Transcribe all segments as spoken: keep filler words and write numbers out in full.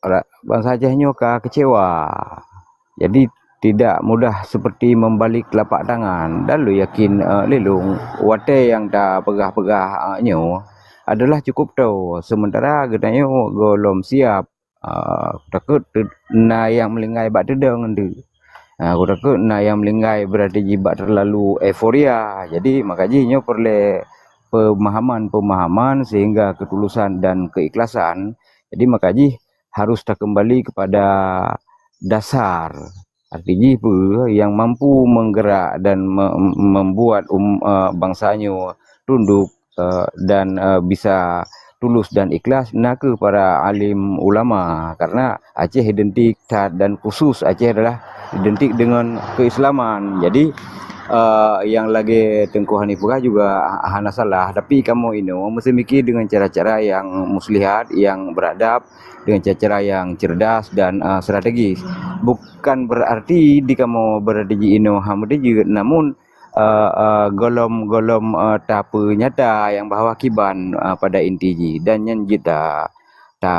ra-, bansa Aceh nyoe ka kecewa. Jadi tidak mudah seperti membalik telapak tangan dan lôn yakin, eh, lé lôn watée nyang tapeugah-peugah, eh, nyoe adalah cukup toe, sementara geutanyoe gohlom siab. Ah, kutakot teu-, na nyang meulinggai bak teudong nteuk. Ah, kutakot na nyang meulinggai berarti jih bak terlalu euforia. Jadi, maka jih nyoe peureulée pemahaman-pemahaman sehingga ketulusan dan keikhlasan. Jadi, maka jih harus takeumbali kepada dasar. Arti jih peue? Nyang mampu menggerak dan me-, membuat um-, eh, bansa nyoe tunduk, eh, dan, eh, bisa tulus dan ikhlas na kheueh para alim ulama. Karena Aceh identik that dan khusus Aceh adalah identik dengan keislaman. Jadi, eh, nyang lagée Teungku Hanif peugah juga hana salah, tapi kamoe inoe meusti mikir dengan cara-cara nyang muslihat, nyang beradab, dengan cara-cara nyang cerdas dan, eh, strategis. Bukan berarti di kamoe berarti ji inoe hana meuteujeut, namun, eh, eh, gohlom-gohlom, eh, tapeunyata nyang bahwa kiban, eh, pada inti jih dan nyan jeuet ta-, ta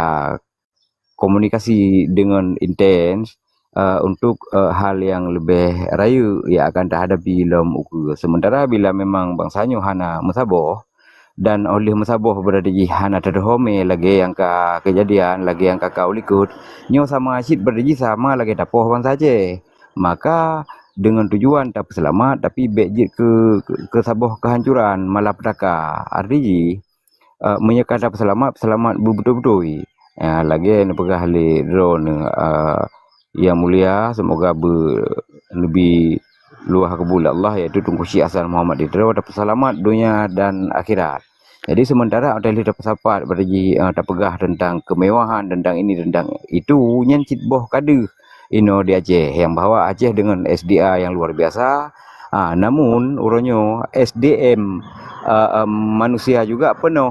komunikasi dengan intens, eh, untuk, eh, hal nyang leubeh rayeuk nyang akan tahadapi lom ukeue. Sementara bila memang bansa nyoe hana meusaboh, dan óh lheueh meusaboh berarti jih hana teudohome lagée nyang ka keujadian, lagée nyang ka kaue likot, nyoe sama cit berarti jih sama lagée tapoh bansa Aceh. Maka dengan tujuan tapeuseulamat, tapi bék jeuet keu, keu, keu saboh keuhancuran, malapetaka. Arti jih, eh, meunyoe ka tapeuseulamat, peuseulamat beubeutôi-beutôi. Ya, lagée neupeugah lé droeneuh, eh, Yang Mulia, semoga beu-, neubi luwah keubul Allah, yaitu Teungku Syekh Hasan Muhammad di Tiro, tapeuseulamat donya dan akhirat. Jadi, sementara watée lheueh tapeusapat, pada jih, eh, tapeugah tentang kemewahan, tentang ini, tentang itu, nyan cit boh ka deuh inoe di Aceh, nyang bahwa Aceh dengan S D A yang luar biasa, ah, namun uroe nyoe S D M, eh, eh, manusia juga peunoh,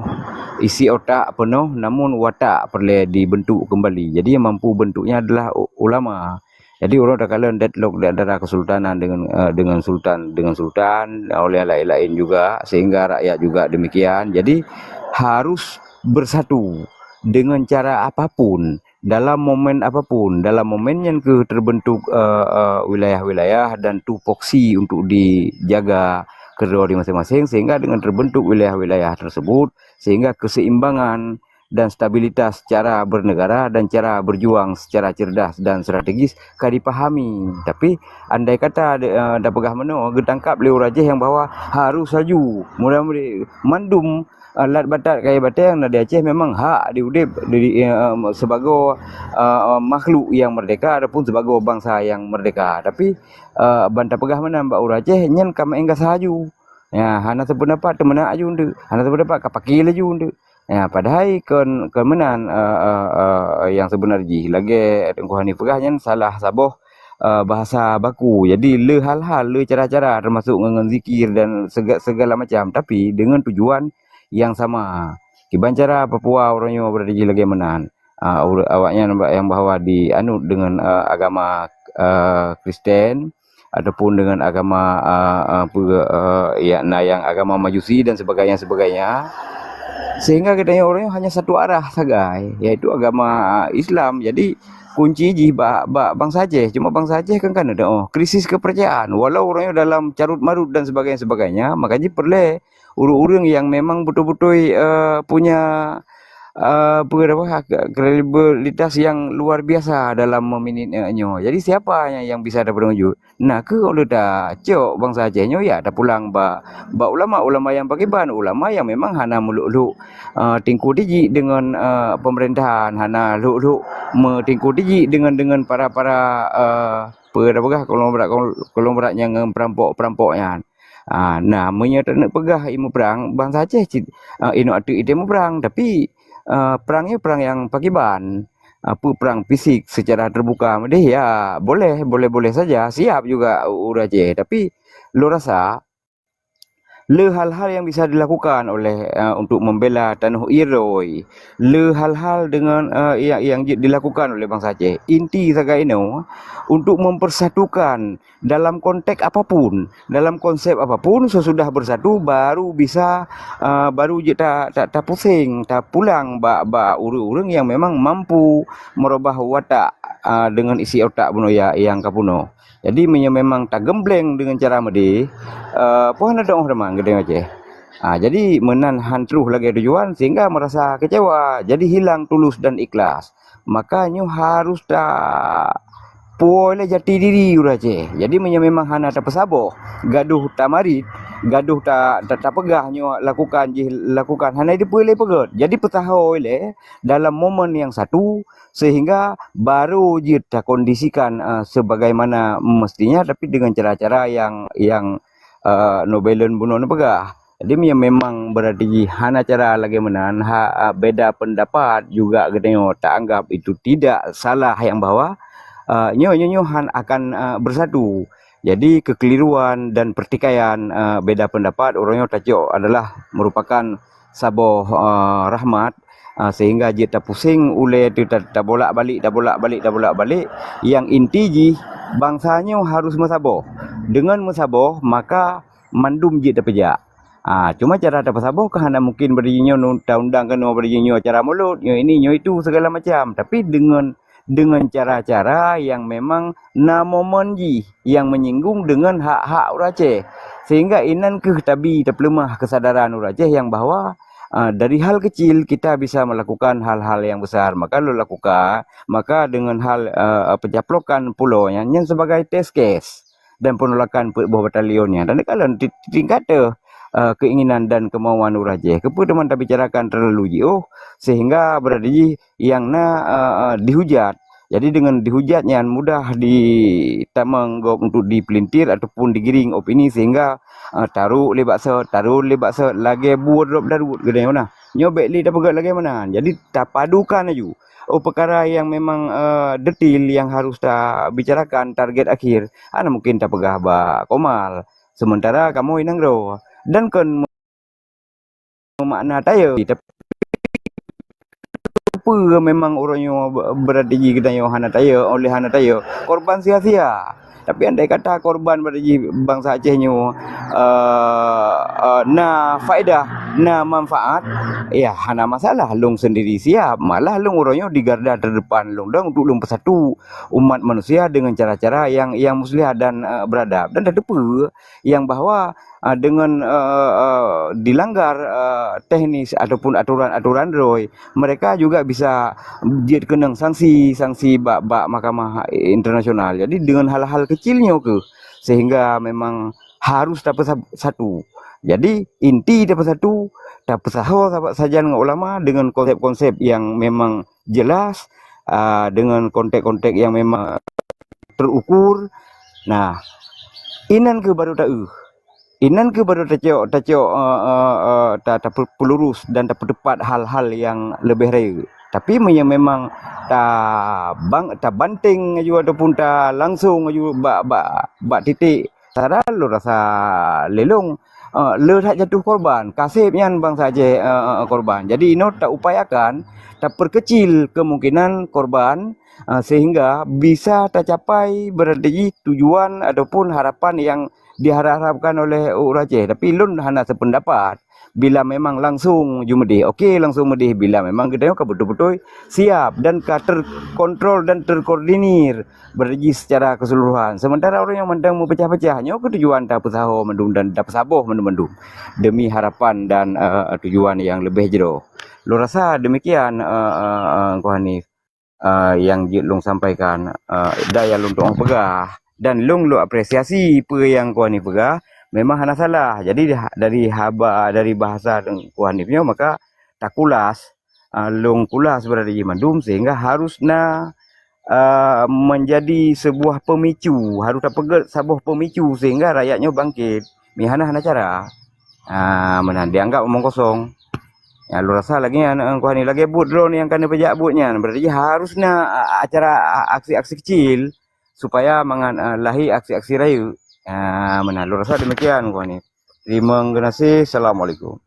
isi otak peunoh, namun watak peureulée dibentuk kembali. Jadi, yang mampu bentuknya adalah u-, ulama. Jadi, uroe takalon deadlock di antara kesultanan dengan, eh, dengan sultan, dengan sultan, oleh lain-lain juga, sehingga rakyat juga demikian. Jadi, harus bersatu dengan cara apapun, dalam momen apapun. Dalam momen nyan kheueh terbentuk, eh, eh, wilayah-wilayah dan tupoksi untuk dijaga keudroe di masing-masing, sehingga dengan terbentuk wilayah-wilayah tersebut, sehingga keseimbangan dan stabilitas cara bernegara dan cara berjuang secara cerdas dan strategis ka dipahami. Tapi, andai kata, eh, tapeugah meunoe, geutangkap lé ureuëng Aceh nyang bahwa harus laju, mudah-mudahan mandum, eh, lat batat kayée batée nyang na di Aceh memang hak di udeb di, eh, sibagoe, eh, makhluk nyang merdeka ataupun sibagoe bansa nyang merdeka. Tapi, eh, ban tapeugah meunan bak ureuëng Aceh, nyan ka meu'en gasa laju. Ya, hana sependapat teumeunak laju nteuk, hana sependapat ka paké laju nteuk. Ya, padahai kon, kon meunan, eh, eh, eh, nyang seubeuna jih. Lagée Teungku Hanif peugah nyan salah saboh, eh, bahasa baku. Jadi, le hal-hal, le cara-cara, termasuk ngon, ngon zikir dan sega-, segala macam, tapi dengan tujuan yang sama. Kiban cara Papua uroe nyoe berarti jih lagée meunan. Ah, ur-, awaknyan ba-, nyang bahwa dianut dengan, eh, agama, eh, Kristen ataupun dengan agama, eh, eh, pe-, eh, ya, na nyang agama Majusi dan sebagainya, sebagainya. Sehingga geutanyoe uroe nyoe hanya satu arah sagai, yaitu agama Islam. Jadi, kunci jih bak, bak bansa Aceh. Cuma bansa Aceh kan, kan ada, oh, krisis kepercayaan. Walau uroe nyoe dalam carut marut dan sebagainya, sebagainya, maka jih peureulée ureuëng-ureuëng nyang memang beutôi-beutôi, eh, punya, eh, peue, apa, kredibilitas yang luar biasa dalam meminit, eh, nyoe. Jadi, siapa yang, yang bisa tapeuteumeujeuet? Na kheueh ulôn tacok bansa Aceh nyoe, ya, tapulang bak, bak ulama-ulama nyang pakriban, ulama nyang memang hana meuluk-luk, eh, tingku tijik deungon, eh, peumeurintahan, hana luk-luk meutingku tijik deungon, deungon para-para, eh, peue tapeugah, konglomerat, konglomerat nyang ngon perampok-perampok nyan. Ah, nah, meunyoe taneuk peugah imeue prang, bansa Aceh cit, ah, inoe ateueh item muprang, tapi, ah, prang nyoe prang nyang pakriban. Ah, peue prang fisik secara terbuka meudeh, ya, boleh, boleh-boleh saja, siap juga u-, ureuëng Aceh. Tapi lôn rasa Le hal-hal yang bisa dilakukan oleh, eh, untuk membela tanoh ie roi. Le hal-hal dengan, eh, yang, yang jeuet dilakukan oleh bansa Aceh. Inti sagai inoe, untuk mempersatukan dalam konteks apapun, dalam konsep apapun, sesudah bersatu baru bisa, eh, baru jeuet ta, ta, tapuseng, tapulang bak, bak ureuëng-ureuëng yang memang mampu merubah watak, eh, dengan isi otak bunoe ya, nyang ka bunoe. Jadi meunyoe memang tagembleng dengan cara meudeh, eh, peue hana teuoh teuma geutanyoe Aceh. Ah, jadi meunan han troh lagée tujuan sehingga merasa kecewa, jadi hilang tulus dan ikhlas. Maka nyoe harus ta puwoe lé jati diri ureuëng Aceh. Jadi meunyoe memang hana tapeusaboh, gadoh tamarit, gadoh ta, ta, tapeugah nyoe lakukan jih lakukan hana dipeue lé peugét. Jadi peusahoe lé dalam momen yang satu sehingga baru jeuet takondisikan, eh, sebagaimana mestinya, tapi dengan cara-cara yang, yang, eh, nobelen bunoe neupeugah. Jadi meunyoe memang berarti jih hana cara lagée meunan, ha, beda pendapat juga geutanyoe taanggap itu tidak salah yang bahwa, eh, nyoe, nyoe, nyoe han akan, eh, bersatu. Jadi kekeliruan dan pertikaian, eh, beda pendapat uroe nyoe tacok adalah merupakan saboh, eh, rahmat, eh, sehingga jeuet tapuseng ulée teu ta, tabolak-balik, tabolak-balik, tabolak-balik. Yang inti jih bansa nyoe harus meusaboh. Dengan meusaboh maka mandum jeuet tapeujak. Ah, cuma cara tapeusaboh ka hana mungkin bari nyoe nu, taundang keunoe bari nyoe acara mulod, nyoe ini, nyoe itu segala macam. Tapi dengan, dengan cara-cara yang memang na momen jih yang menyinggung dengan hak-hak ureuëng Aceh. Sehingga inan kheueh tabi tapeuleumah kesadaran ureuëng Aceh yang bahwa, ah, dari hal kecil kita bisa melakukan hal-hal yang besar. Maka lo lakukan, maka dengan hal, eh, pencaplokan pulo nyan, nyan sebagai test case dan penolakan peuet boh batalion nyan. Dan kalau di tingkat teuh, eh, keinginan dan kemauan ureuëng Aceh, keupeue teuma tabicarakan terlalu jiôh sehingga berarti jih yang na, eh, eh, dihujat. Jadi dengan dihujat nyan mudah ditamong gob untuk dipelintir ataupun digiring opini sehingga, eh, tarok lé bak sot, tarok lé bak sot lagée buet rop daruet geutanyoe nah. Nyoe bék lé tapeugét lagée meunan. Jadi tapadukan laju. Oh, peukara yang memang, eh, detail yang harus tabicarakan target akhir, hana mungkin tapeugah bak komal. Sementara kamoe nanggroe dan kon makna tayeue, tapi peue memang uroe nyoe berarti jih geutanyoe hana tayeue, oleh hana tayeue, korban sia-sia. Tapi andai kata korban berarti jih bansa Aceh nyoe, eh, eh, na faedah, na manfaat, ya hana masalah, lôn sendiri siap. Malah lôn uroe nyoe di garda terdepan lôn dong untuk lôn peusatu umat manusia dengan cara-cara yang, yang muslihah dan, eh, beradab. Dan tateupeue yang bahwa, ah, dengan, eh, eh, dilanggar, eh, teknis ataupun aturan-aturan roi, mereka juga bisa jeuet keunong sanksi, sanksi bak, bak mahkamah internasional. Jadi dengan hal-hal kecil nyoe kheueh sehingga memang harus tapeusatu. Jadi inti tapeusatu, tapeusahoe sahabat sajan ngon ulama dengan konsep-konsep yang memang jelas, ah, dengan konteks-konteks yang memang terukur. Nah, inan kheueh baru taeu. Inan kheueh baru tacok, tacok, eh, eh, eh, ta, tapeulurus dan tapeutepat hal-hal yang leubeh rayeuk. Tapi meunyoe memang tabang, tabanting laju ataupun ta langsong laju bak, bak, bak titik sara, lôn rasa lé lôn, eh, le that jatuh korban. Kaseb nyan bansa Aceh, eh, eh, korban. Jadi inoe taupayakan, tapeukeucil kemungkinan korban, ah, sehingga bisa tacapai berarti jih tujuan ataupun harapan yang diharap-harapkan oleh ureuëng Aceh. Tapi lôn hana sependapat. Bila memang langsung ju meudeh, oke, langsung meudeh. Bila memang geutanyoe ka beutôi-beutôi siap dan ka terkontrol dan terkoordinir berarti jih secara keseluruhan. Sementara ureuëng nyang mantong meupecah-pecah, nyoe kheueh tujuan tapeusahoe mandum dan tapeusaboh mandum-mandum demi harapan dan, eh, tujuan yang leubeh jroh. Lôn rasa demikian, eh, eh, eh, Engku Hanif, eh, yang jeuet lôn sampaikan, eh, dan nyang lôn tuoh peugah. Dan lôn, lôn apresiasi peue nyang Engku Hanif peugah, memang hana salah. Jadi dah, dari haba, dari bahasa Engku Hanif nyoe, maka takulas, eh, lôn kulas berarti jih mandum sehingga harus na, eh, menjadi sebuah pemicu, harus tapeugét saboh pemicu sehingga rakyat nyoe bangkit. Mi hana, hana cara. Ah, meunan dianggap omong kosong. Ya, lôn rasa lagée nyan, eh, Engku Hanif, lagée buet droeneuh nyang ka neupeujiak buet nyan. Berarti harus na, a, acara, a, aksi-aksi kecil supaya mangat, eh, lahé aksi-aksi rayeuk. Ah, meunan lôn rasa demikian, Engku Hanif. Teurimong geunaséh. Assalamualaikum.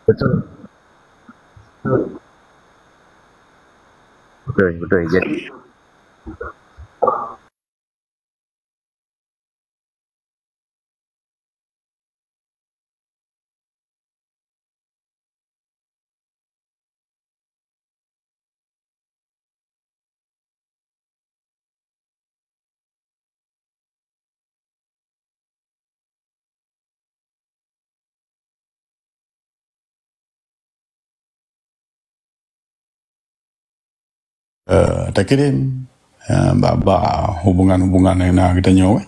Betul. Betul, betul. Jadi, Eh, takirém, eh, bak, bak hubungan-hubungan nyang na geutanyoe, eh.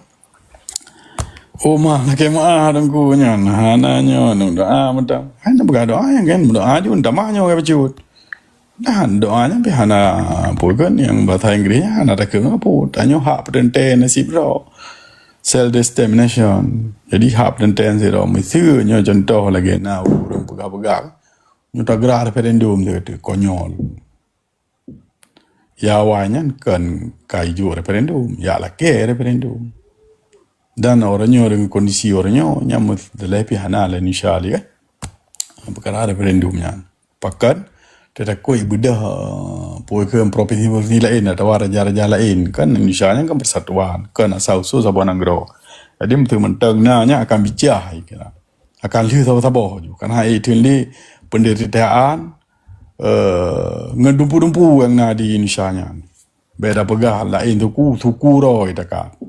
Uma lakée meu'ah teungku nyan, hana nyoe, nyoe doa mantong. Hana peugah doa nyang kan, doa jun tamah nyoe ka bacut. Dan doa nyan pih hana, peue kheun nyang bahasa Inggréh nyan hana takheun peue. Tanyoe hak peuteuntée naseb droe. Self determination. Jadi hak peuteuntée naseb droe. Miseue nyoe contoh lagée na ureuëng peugah-peugah. Nyoe tagerak referendum, dia kata, konyol. Ya awai nyan kon ka ijok referendum, ya lakée referendum. Dan uroe nyoe deungon kondisi uroe nyoe, nyan meuteulée pih hana lé Indonesia lé kan. Peukara referendum nyan. Pakon teutakot ibeudôh, eh, peue kheun provinsi-provinsi laén atawa raja-raja laén. Kan Indonesia nyan kan persatuan, kon asai usoe saboh nanggroe. Jadi meuteumantong na nyan akan bicah, kira. Akan lheueh saboh-saboh ju. Karena hai theun lé penderitaan, eh, ngon dumpeue-dumpeue nyang na di Indonesia nyan. Bék tapeugah laén suku, suku roh itakat.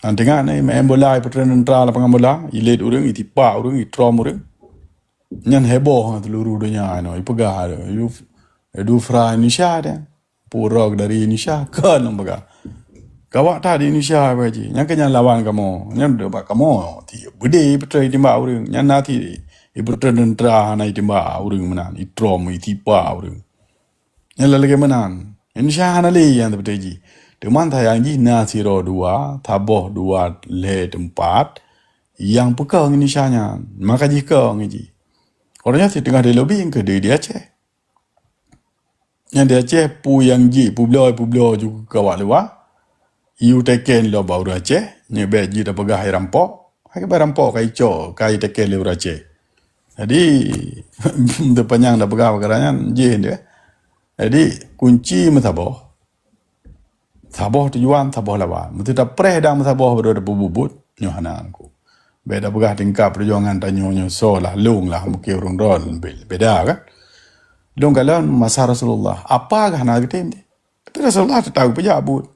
Nanti ngan, eh, main bola, ipeutrön tentara lapangan bola, ilét ureuëng, itipak ureuëng, itrom ureuëng. Nyan heboh seluruh donya inoe, ipeugah, "You, you do fra Indonesia deh." Purok dari Indonesia, kon lom peugah. Gawat that di Indonesia, Pak Haji. Nyan keuh nyan lawan kamoe. Nyan deuh bak kamoe. Ti beudé ipeutrön itimbak ureuëng. Nyan na ti ipeutrön tentara hana itimbak ureuëng meunan. Itrom, itipak ureuëng. Nyan lagée meunan. Indonesia hana lé nyang seperti jih. Teuma sayang jih na sidroe dua, saboh dua lhée teumpat nyang peukong Indonesia nyan. Maka jikong jih. Uroe nyoe siteungoh di lobi nyang keudeh di Aceh. Nyang di Aceh peue nyang jih, peubloe, peubloe ju keu awak luwa. Iyu teken lom bak ureuëng Aceh, nyoe bék jih tapeugah hai rampok. Hai keubai rampok ka icok, ka iteken lé ureuëng Aceh. Jadi, teupanyang tapeugah peukara nyan, jih dia. Jadi, kunci meusaboh. Saboh tujuan, saboh lawan. Meunteue tapreh dan meusaboh baru tapeububut, nyoe hana angku. Bék tapeugah tingkat peujuangan tanyoe nyoe soe lah, lôn lah, mungken ureuëng droe leubeh beda kan. Lôn kalon masa Rasulullah, apa gah hana geutem deh. Tapi Rasulullah teutap geupeujak buet.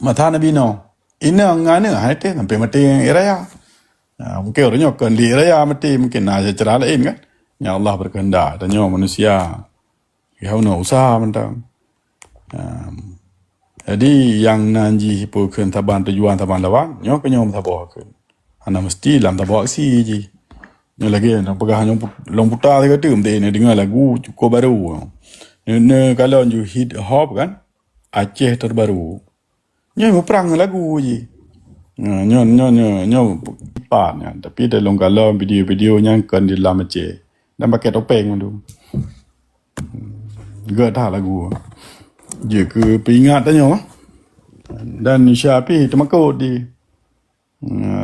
Masa Nabi Nuh, inong ngon aneuk hai teh sampai maté raya. Ha, mungken ureuëng nyoe kon di raya maté, mungken na cara laén kan. Ya Allah berkehendak, tanyoe manusia. Ya, unoe usaha mantong. Em, jadi, nyang nan jih peue kheun saban tujuan saban lawan, nyoe keuh nyoe meusaboh kheun. Hana meusti lam saboh aksi jih. Nyoe lagée nyang peugah nyoe pu-, lôn puta sigoe teuk, meudeungoe lagu cukôp barô. Nyoe, nyoe kalon ju hit hop kan, Aceh Terbaru. Nyoe muprang lagu jih. Nyoe, nyoe, nyoe, nyoe, nyoe pat nyan. Tapi dalam galam video-video nyan kon di lam Aceh. Dan pakai topeng tu. Geudah lagu. Je ke peingat tanyoe. Dan Indonesia pi teumakot di.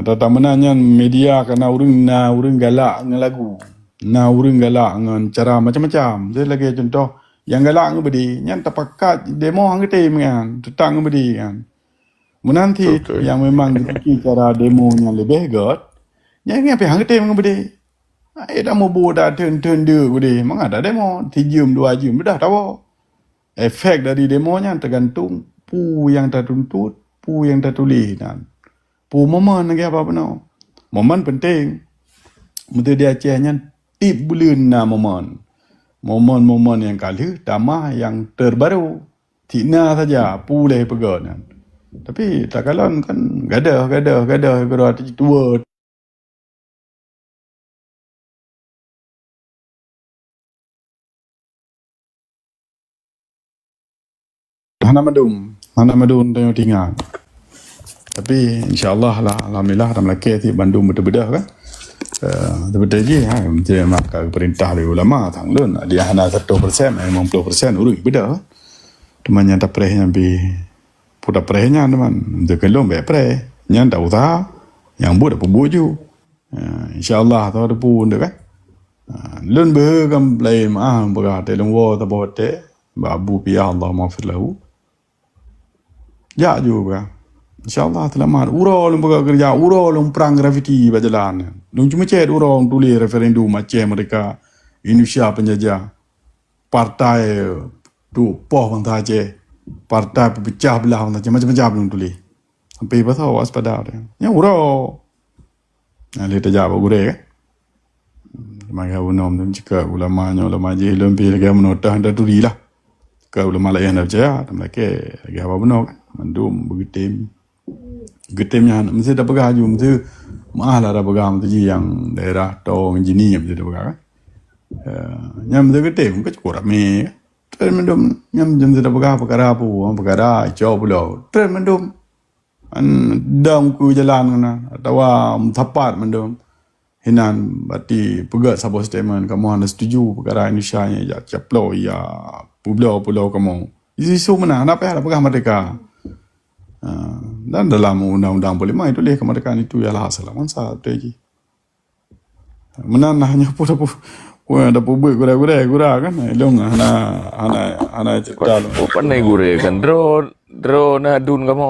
Tata meunan nyan media kana ureuëng na ureuëng galak ngon lagu. Na ureuëng galak ngon cara macam-macam. Jadi lagi contoh Nyang galak ngon beudé, nyan tapakat demo han geutem nyan, teutap ngon beudé nyan. Meunan cit nyang memang geupike cara demo nyang leubeh gét, nyan, nyan pih han geutem ngon beudé. Ai, dak mubu dak theun-theun deuk udeh, mangat dak demo, sijeuem dua jeuem dah tawoe. Efek dari demo nyan teugantung peue nyang tatuntut, peue nyang tatuléh nyan. Peue momen lagèe apa bunoe. Momen penting. Meuteu di Aceh nyan tiep buleuen na momen. Momen-momen nyang ka lheueh tamah nyang terbaru. Cit na saja peue lé peugah nyan. Tapi takalon kan gadoh, gadoh, gadoh, gadoh tua. Hana mandum, hana mandum tanyoe tinggai. Tapi insya-Allah lah, alhamdulillah, dah meulakèe cit bandum beuteubeudôh kan. Eh, beutôi jih, ha, mesti maka peurintah dari ulama, tang lôn, dia hana seratus persen, lima puluh persen ureueng beudôh. Teuma nyang tapreh nyan pih, peue tapreh nyan teuma. Teukeulong bèk preh. Nyan tak usah, nyang buet dak peubuet ju. Ha, insya-Allah, tho teupeu nyan kan. Ha, lôn beuhe kan laén meuah peugah teuh lôn woe saboh teuh, bak Abu Piah, Allahumma fir lahu. Jak ju peugah. Insya-Allah seulamat. Uroe lôn peugah keureuja, uroe lôn prang grafiti bak jalan. Lôn cuma cèt uroe lôn tuléh referendum Aceh Merdeka, Indonesia penjajah. Partai tu poh bansa Aceh. Partai peupecaih beulah bansa Aceh. Macam-macam lôn tuléh. Sampai pasal waspada dia. Nyang uroe. Nah, lé tajak bak gurèe kan. Teuma geuh bunoe meucakap ulama nyoe, ulama jih lôn pih lagèe bunoe tah dah turi lah. Ka ulama laén dah percaya, teuma lagèe haba bunoe kan. Mandum beugeutém. Geutem nyan mesti tapeugah aju, mesti meuah lah tapeugah, mesti jih nyang daerah Tong Jini mesti tapeugah kan. Eh, nyan mesti geutem kan cukup ramé kan. Trön mandum nyan mesti tapeugah peukara peue, peukara icok pulo. Trön mandum. An dong keu jalan keunan atawa meusapat mandum. Hinan bati peugah saboh statement, kamoe hana setuju peukara Indonesia nyan jak caplo ya pulo-pulo kamoe. Isu-isu meunan, hana payah tapeugah merdeka. Ha, dan dalam undang-undang parlimen itu leh kemerdekaan itu ialah hak segala bangsa, betul ji. Meunan nah nyoe pun dapur, pun dapur buet gura-gura, gura kan. Ilong hana, hana, hana cerita lu. Bukan ni gure kan, dro, dro na dun kamu.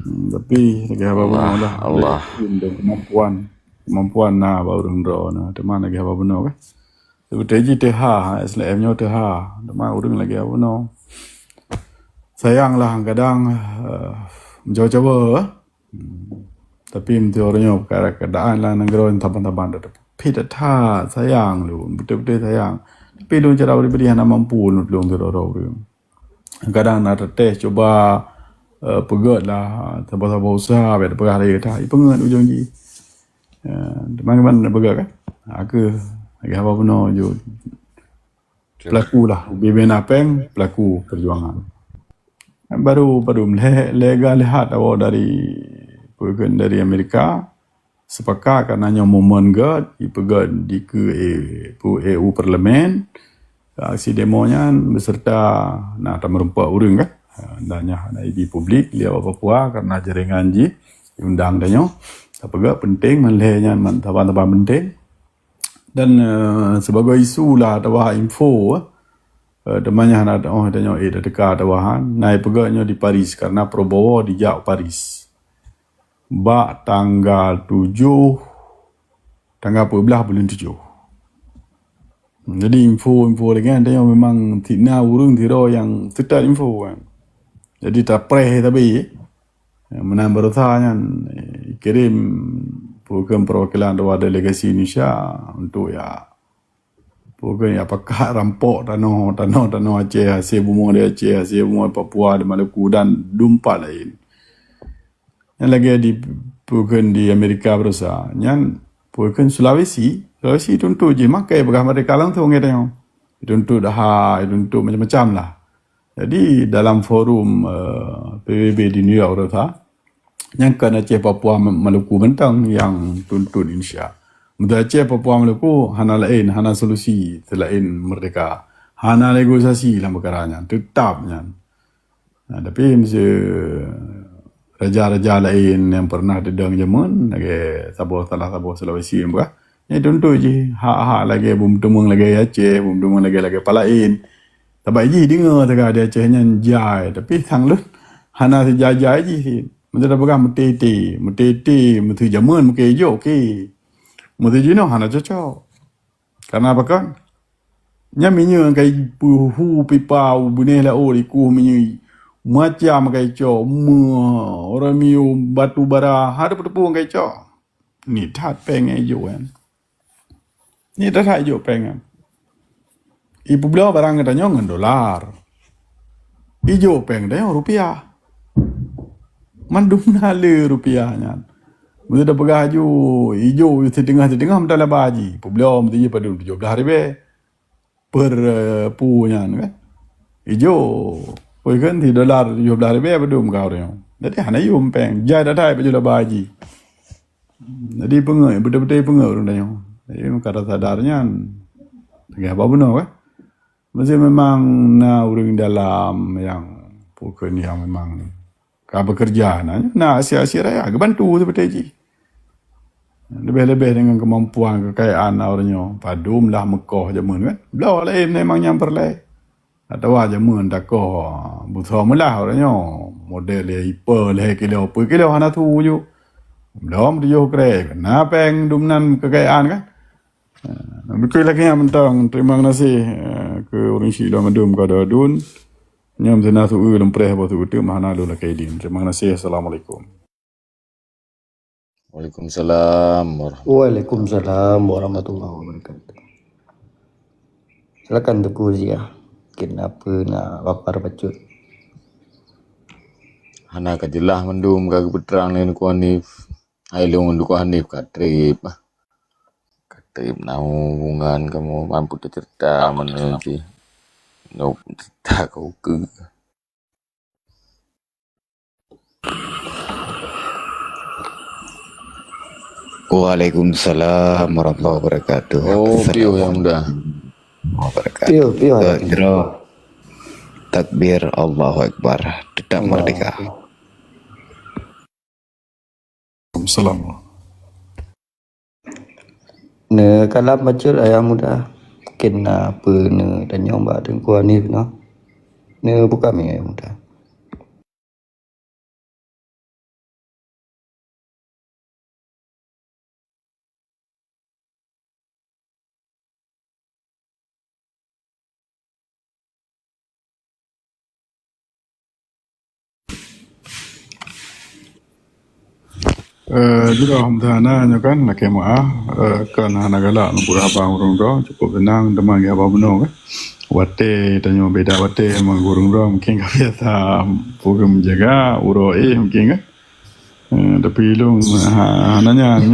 Hmm, tapi lagi apa pun Allah, Allah. Kemampuan, kemampuan na ba urang dro na. Teuma lagi apa benar kan? Seperti ji T H, S L M nyoe T H. Teuma urang lagi apa benar? Sayang lah kadang, eh, mencoba-coba. Hmm. Tapi meuteureh nyoe perkara keadaan lam nanggroe nyan saban-saban that. Pih that sayang lôn, beutôi-beutôi sayang. Tapi lôn cara pribadi hana mampu lôn tulông sidroe-droe ureueng. Kadang na teuteh cuba, eh, peugöt lah, saboh-saboh usaha, bèk tapeugah lagèe that, ipeungeuet ujong jih. Eh, teuma kiban peugöt kan? Aku lagèe haba bunoe jeuet. Pelaku lah, ubé-ubé na pèng, pelaku perjuangan. Baru, baru lé-, lega lihat awak dari, peugöt dari Amerika, sepakat karena nyoe momen göt, ipeugöt dikeue, eh, pu-, eh, u parlemen, aksi demo nyan beserta na tameurumpok ureueng kan. Dan nyan hana ibi publik, lihat awak Papua karena jaringan jih, diundang tanyoe. Tapeugöt penting, man lé nyan, man saban-saban penting. Dan, eh, sebagai isu lah atawa info, eh, teuma nyan hana, oh, tanyoe, eh, dah teuka atawa han, na ipeugöt nyoe di Paris karena Prabowo dijak Paris. Bak tanggal tujoh, tanggal peuet blah buleuen tujoh. Jadi info-info lagèe nyan tanyoe memang cit na ureueng sidroe nyang seutôt info kan. Jadi tapreh sabe. Meunan baroesa nyan, eh, kirém peue kheun perwakilan dua delegasi Indonesia untuk ya, peue kheun ya pakat rampok tanoh, tanoh, tanoh Aceh, hasil bumoe di Aceh, hasil bumoe di Papua, di Maluku dan dumpat laén. Nyan lagèe di, peue kheun di Amerika baroesa. Nyan peue kheun Sulawesi, Sulawesi tuntut jih makai peugah merdeka langsung ngon tanyoe. Dituntut ha, dituntut macam-macam lah. Jadi dalam forum, eh, P B B di New York tu, nyan kon Aceh, Papua, Maluku mantong nyang tuntut Indonesia. Meunyoe Aceh, Papua, Maluku hana laén, hana solusi selain merdeka. Hana negosiasi lam peukara nyan, teutap nyan. Nah, tapi meusé raja-raja laén nyang pernah teudong jameun, lagèe saboh, salah saboh Sulawesi nyang peugah, nyan tuntut jih hak-hak lagèe bumoe teumeung lagèe Aceh, bumoe teumeung lagèe, lagèe palaén. Sabab jih deungoe teuka di Aceh nyan jai, tapi sang lôn hana sijai-jai jih cit. Meuseuti tapeugah meutete, meutete, meuseuti jameun meuke ijok, oke. Meuseuti jinoe hana cocok. Karena apa kan? Nyan minyeuk kai peuhu pipa u binéh laôt, ikueh minyeuk macam kai cok, meuh, ureueng miyueb batu bara, hana teupeu-teupeu kai cok. Ni that péng ijok kan. Ni that ijok péng kan. Ipeubloe barang geutanyoe ngon dolar. Ijok péng geutanyoe rupiah. Mandum na le rupiah nyan. Meuseuti tapeugah aju ijok siteungoh-siteungoh meutalaba ji. Peubloe meuseuti padum tujoh blaih ribèe. Per, eh, pu nyan kan. Ijok. Pui kan si dolar tujoh blaih ribèe padum ka ureueng nyoe. Jadi hana yum péng. Jai datai baju laba ji. Jadi peungeuet, beutôi-beutôi peungeuet ureueng tanyoe. Jadi meuka sadar nyan. Lagèe haba bunoe kan. Meuseuti memang na ureueng dalam nyang pukon nyang memang ni. Ka bekerja na, na asie-asie raya geubantu seperti jih. Leubeh-leubeh dengan kemampuan kekayaan ureueng nyoe. Padum lah meukoh jameun kan. Bloe laén memang nyang peureulèe. Atawa jameun takoh busoe meulah ureueng nyoe, model lhèe ipe, lhèe kilo, peuet kilo hana su ju. Dom tujoh krek, na péng dum nan kekayaan kan. Ha, beutôi lagèe nyan mantong. Terima kasih, eh, keu ureueng syik lôn mandum ka dua dun. Nyoe meunan su eu lôn preh boh su eu teuk mah hana lôn lakèe idin. Terima kasih. Assalamualaikum. Waalaikumsalam warahmatullahi Waalaikumsalam warahmatullahi wabarakatuh. Silakan Teungku Ziah. Mungkin apa nak lapar bacut. Hana ka jeulaih mandum ka geupeutrang lé Teungku Hanif. Hai lôn Teungku Hanif ka trép. Ka trép na hubungan kamoe mampu teuceurita meunyoe jih. Nyoe cerita ka ukeue. Waalaikumsalam warahmatullahi wabarakatuh. Oh, piôh yang muda. Wabarakatuh. Piôh, piôh. Eh, Jero. Takbir, Allahu Akbar. Tetap merdeka. Salam. Neukalap bacut ayah muda. Mungkin na peue neutanyong bak Teungku Hanif nyoe. Neubuka mic ayah muda. Eh, jroh meuhana nyoe kan, lakèe meu'ah, eh, kan hana galak neupeugah haba ureueng droe, cukup seunang teuma geuhaba bunoe kan. Watèe tanyoe beda watèe ngon ureueng droe, mungkin ka biasa peue meujaga, uroe éh mungkin kan. Eh, tapi lôn ha-, hana nyan.